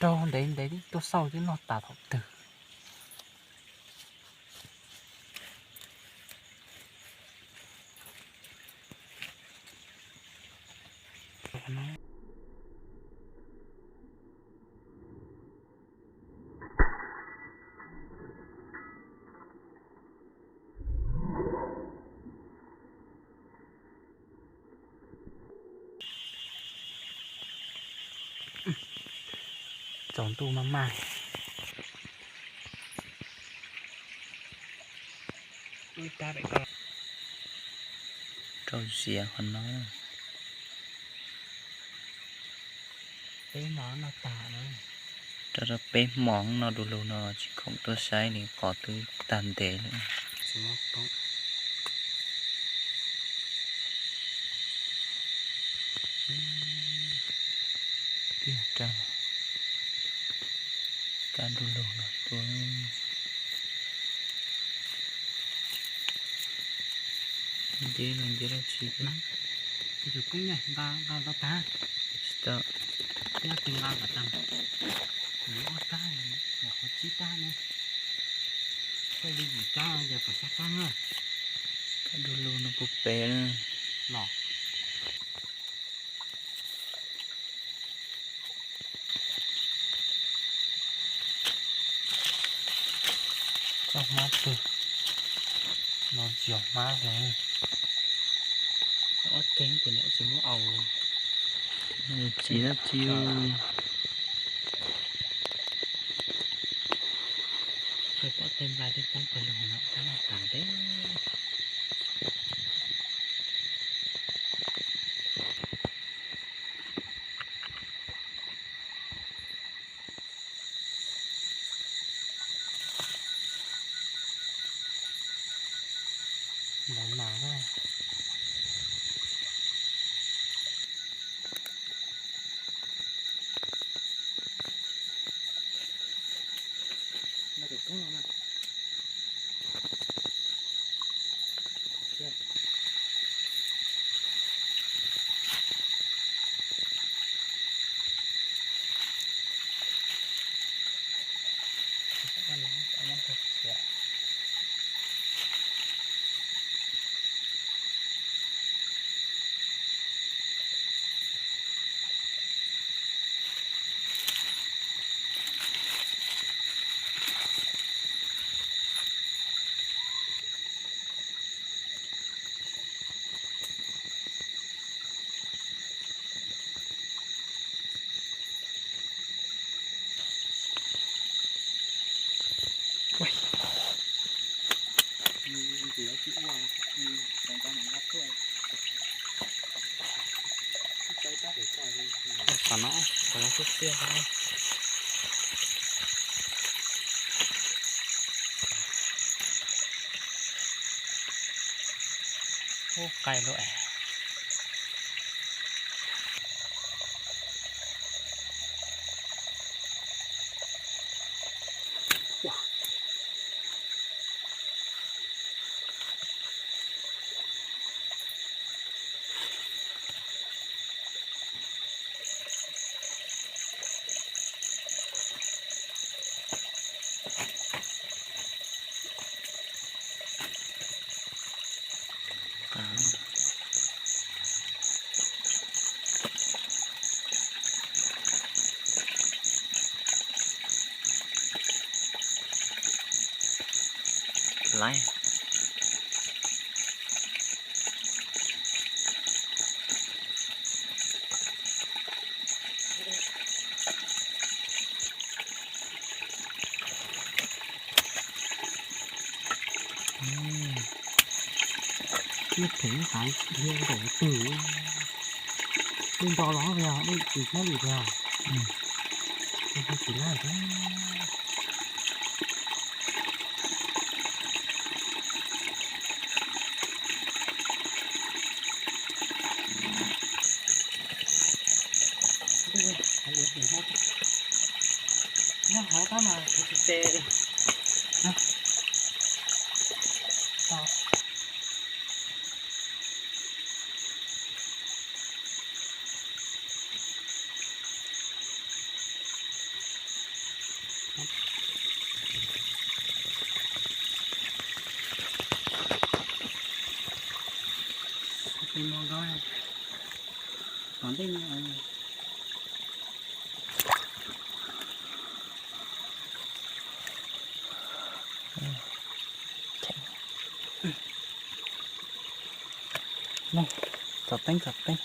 raug ntev ntev tuaj xauj twb noj tas thaum twg. Tsaus ntuj maj maj. Rau zias qhov no. Rau rau peb hmo no du lug no tsis khoom tuaj saib li, qhov twb tag ntev lawm. Tiag rau kab du lug no tuaj. Nceb no nceb dab tsi? Tus koob nqa nqa tau tag. Tsis tau. Nyob twg nqa kom tag. Tus ob kab, qhov tsib kab ne. Koj li yim kab yog pom xya kab na. Kab du lug no puag pem los. Txoj hmab twg no tsis yog hmab li. Ob teg ces lawv tsis muab aus. Tsis dab tsi. Rau pob tej nplai tej poob pawg lug no tab noj tas ntev. Ntawm no na. Qhov no, qhov no xwb tiag. Ub, qaij luaj. Laiv. Nyob phem xav dhia nkaum twg, dej nto los yog dej tsis thiab li tiag. Tsis laij thiab. Nyob hauv tab mas kuv tsis tes li. Txog teeb, txog teeb.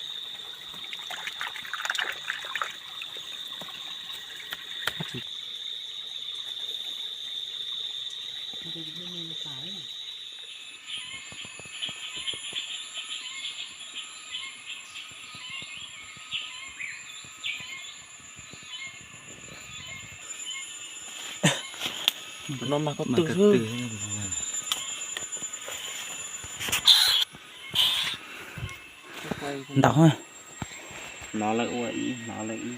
No mas ko tw xwb. Ntau. Hnov lawv ua ib, hnov lawv ib.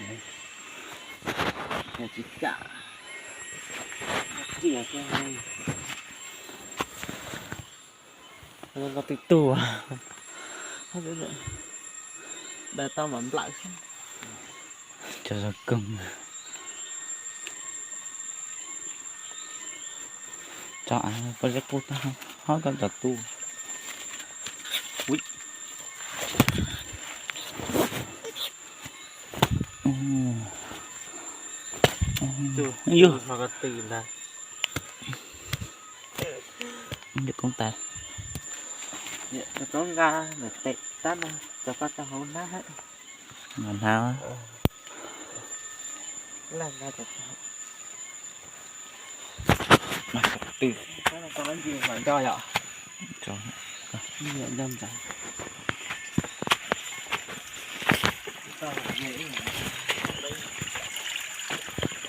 Tsis kam. Ko tw tug. Dai tau mam nplawm. Cov zoo kawg. Cov av koj zeb qub tag, ho koj cov tub. Yog koob tas. Koob nqa ntawm tes tab no, cov koj cov hauv hnab. Nqa hnab. Mas tw. Mas nco yom. Nco ntawd.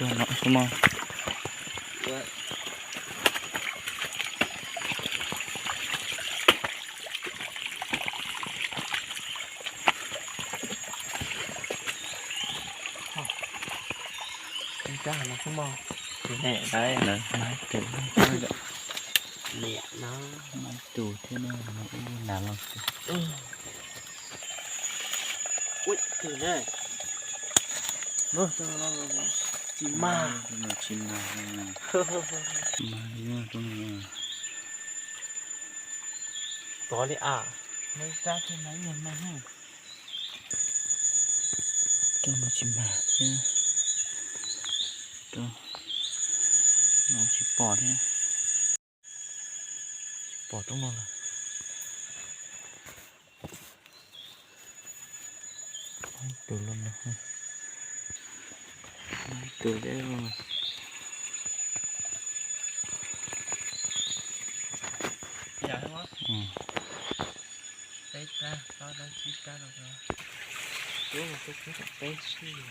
Tuaj no xwb mog. Ib tug no xwb mog. Tus ne ntawd. Niam no. Ib tug thiab no, ub, nas los. Ui, twg ne? Tsis mag. Tsis mag. Mag li no. Tov li as. Muaj ib rab thiab no, ib nyuag me. Rau no tsis mag thiab. Rau no tsis pom thiab. Tsis pom roob no lawm. Tus los no. Tus deb los. Peb rab, plaub rab, tsib rab rau. Ub, tus tsib rau peb xwb.